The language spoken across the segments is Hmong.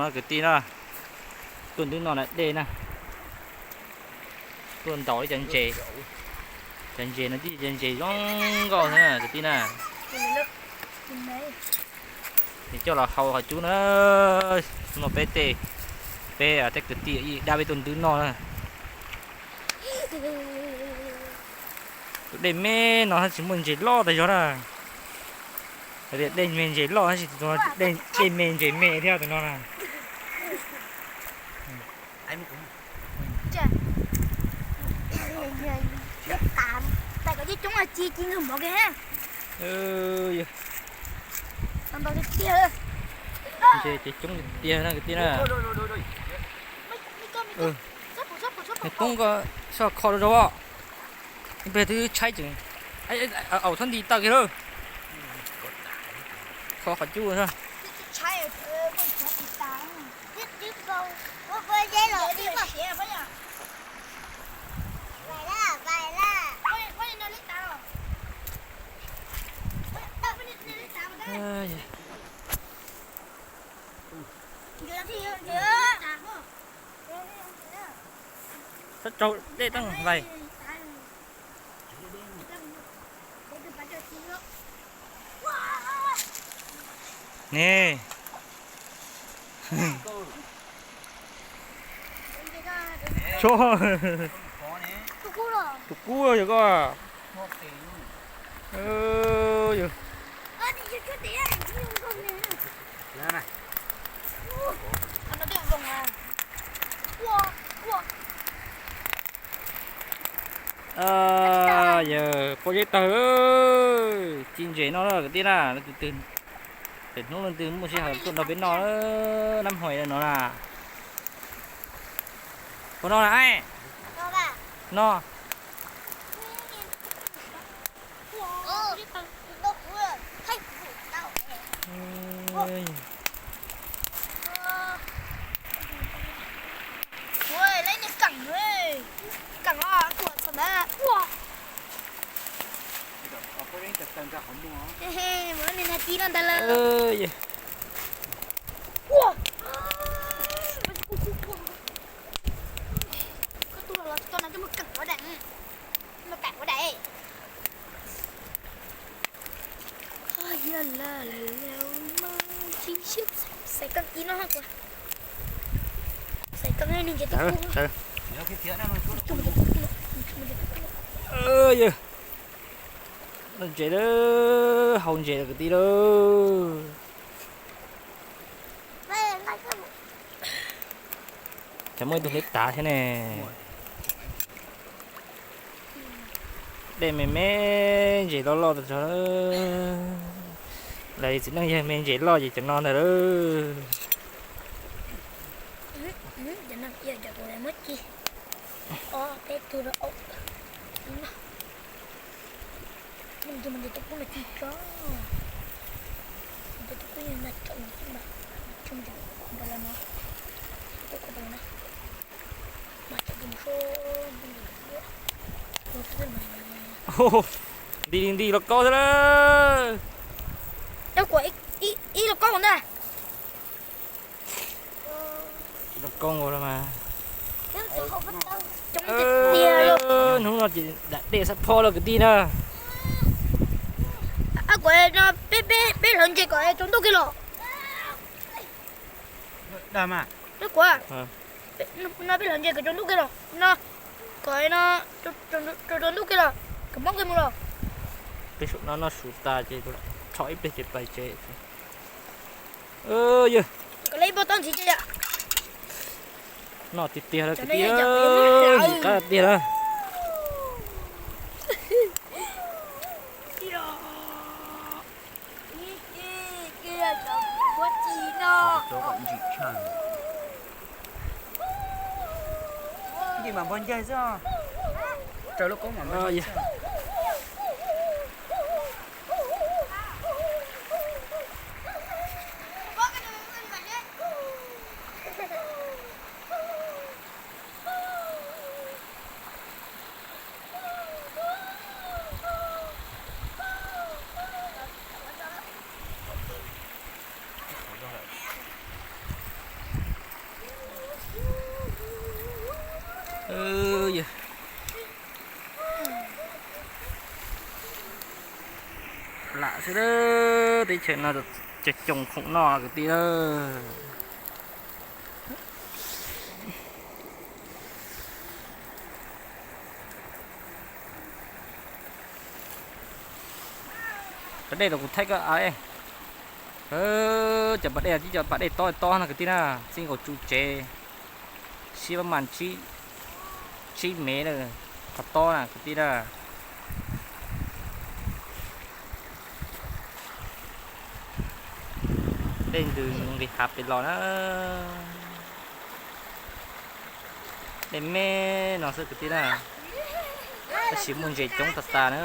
Kwv tij na, tuaj nrub no na dej na, tuaj ntaus ib cov ntses, cov ntses no twb cov ntses zoo nkauj thiab na kwv tij na. Nws coj los hau qhov cub na, no peb tej, peb tej kwv tij ib dab peb tuaj nrub noj na. Tus dej me no tsis muaj ntses loj tag zog na. Tias dej me ntses loj tab sis tus no dej me ntses me thiab tus no na. Ntses ces coob tiag na kwv tij na. Nws poob ko soj kho rau rau os. Ib pliag twb tshaib tseem, aum thob nti tawm kiag lawm. Kho qhov cub. Txhob raug dej tau vais. Ne. Tshuav tus kub yog koj. Yawg pob zeb tawg, ci ntses no kwv tij na, leej twg, pem hnub leej twg muaj sij hawm tuaj nrog peb noj, nab hois no na. Puas noj na? No. Xaiv koj ib no, xaiv koj ib no. Ntses lawm, hau ntses lawm kwv tij lawm. Ces muaj ib tug hleb tav thiab ne. Dej me me, ntses loj loj tas zog. Lawv txiv neej yawg me ntses loj ces cov no ntag lawm. Nti nti los kaub xwb lawm. Ib los kaub ntag. Los kaub nkaus los mas. Hnub no ces dam dej xab phob lawm kwv tij na. Kuv no peb hlawv ntses kom tsaus ntuj kiag los. Kuv no peb hlawv ntses kom tsaus ntuj kiag los no, kom no tsaus ntuj kiag los kom poob kiag mus los. Peb saum no noj su tas ces rho ib pliag ces pais tsev. Yawg, noj tiag tiag lawm kwv tij, qab tiag lawm. Nti mas npog ncaig xwb, raws lub koob mas npog ncaig xwb. Teb chaws no cov coos khoom noj kwv tij. Pas dej los kuv thaij koj. Cov pas dej, cov pas dej tob tob no kwv tij na, txij nkaus tsu tsev siab pab mas tsib mev na, qhov tob na kwv tij na. Dej ntws nqis hav pem los na. Dej me no xwb kwv tij na, tab sis muaj ntses coob tas tas na.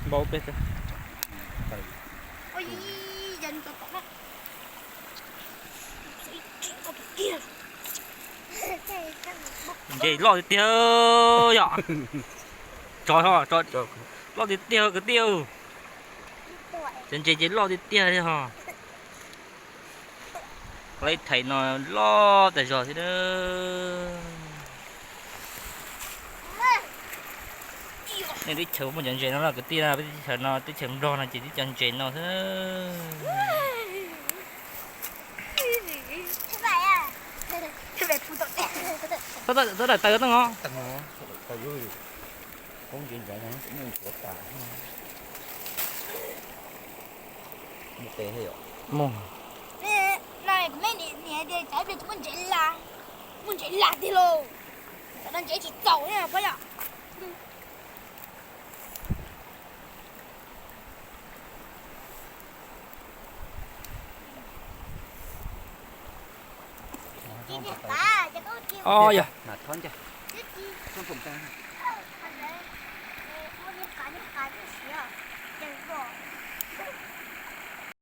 Npau peb. Ntses loj tiag tiag yom. Tso, loj tiag tiag kwv tij. Cov ntses ces loj tiag tiag li ho. Qhov lawv thaiv no loj tas zog thiab. Nej teb chaws muaj cov ntses no los kwv tij na, teb chaws no teb chaws Nplog no ces tib co ntses no xwb. Txhob daim taws toj no. Muaj. Muaj ntses lag tiag lauj. Cov no ntses tsis txaus thiab pob yom. Yog.